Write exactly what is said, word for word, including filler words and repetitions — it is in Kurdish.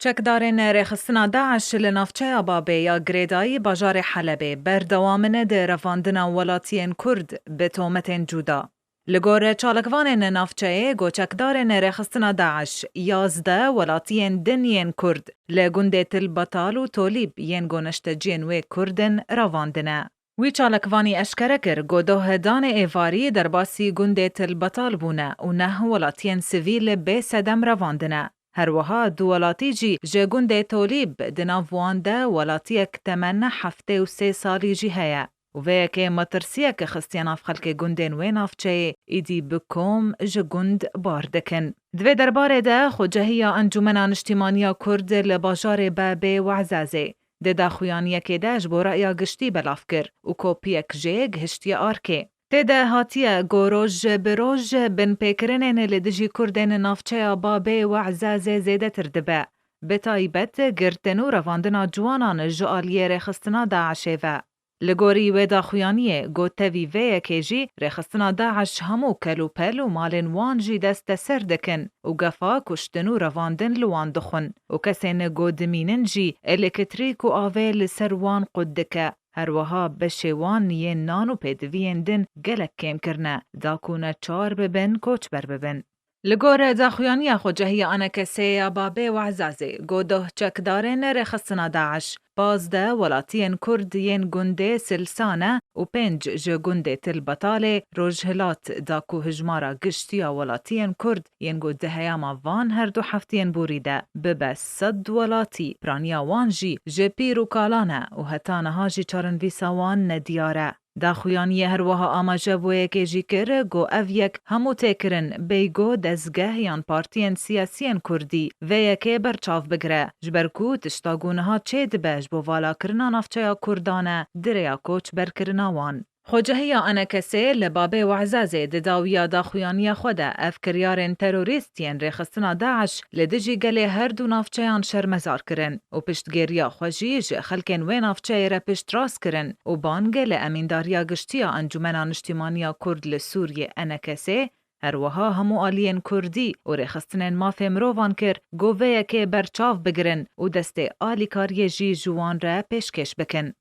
Çekdarên rêxistina DAIŞ li navçeya Babê ya girêdayî bajarê Helebê berdewam in di revandina welatiyên Kurd bi tometên cuda. Li gor çalakvanên navçeyê, go çekdarên rêxistina DAIŞ yazdeh welatiyên din yên Kurd li gundê Til Betal û Tolîb yên go neşteciyên wê Kurd in revandine. Wî çalakvanî eşkere kir, go doh danê êvarî derbasî gundê Til Betal bûne û neh welatiyên sivîl bê sedem revandine. Her wiha du welatî jî ji gundê Tolîb, di nav wan de welatiyek temen heftê û sê salî jî heye û vê yekê metirsiyek xistiye nav xelkê gundên wê navçeyê, îdî bi kom ji gund bar dikin. Di vê derbarê de xwecehiya Encûmena Niştîmaniya Kurd li bajarê Babê û Ezazê di daxuyaniyekê de ji bo reya giştî belav kir û kopiyek jê gihiştiye arkê. Tê de hatiye go roj bi roj binpêkirinên li dijî Kurdên navçeya Babê û Ezazê zêdetir dibe, bi taybet girtin û revandina ciwanan ji aliyê rêxistina DAIŞê ve. Li gorî wê daxuyaniyê, go tevî vê yekê jî rêxistina DAIŞ hemû kelûpel û malên wan jî desteser dikin û gefa kuştin û revandin li wan dixwin û kesên go dimînin jî elektrîk û avê li ser wan qut dike. Her wiha beşê wan yên nan û pêdiviyên din gelek kêm kirine, da ku neçar bibin koçber bibin. Li gor daxuyaniya xwecehiya ANKSê ya Babê û Ezazê, go doh çekdarên rêxistina DAIŞ, pazdeh welatiyên Kurd yên gundê Silsane û pênc ji gundê Til Betalê Rojhilat, da ku hijmara giştî ya welatiyên Kurd yên ku di heyama van her du heftiyên borî de bibe sed welatî, piraniya wan jî ji pîr û kalan e û heta niha jî çarenivîsa wan nediyar e. Daxuyaniyê her wiha amaje bo yekê jî kir, go ev yek hemû tê kirin, bêygo dezgeh yan partiyên siyasiyên Kurdî vê yekê berçav bigire, ji ber ku tişta ku niha çêdibe ji bo valakirina navçeya Kurdan e, di rêya koçberkirina wan. Xwecehiya ANKSê li Babê û Ezazê di dawiya daxuyaniya xwe de ev kiryarên terorîst yên rêxistina DAIŞ li dijî gelê her du navçeyan şermezar kirin û piştgiriya xwe jî ji xelkên wê navçeyê re piştrast kirin û bang li Emîndariya Giştî ya Encûmena Niştîmaniya Kurd li Sûriyê, ANKSê, her wiha hemû aliyên Kurdî û rêxistinên mafê mirovan kir, go vê yekê berçav bigirin û destê alîkariyê jî ji wan re pêşkêş bikin.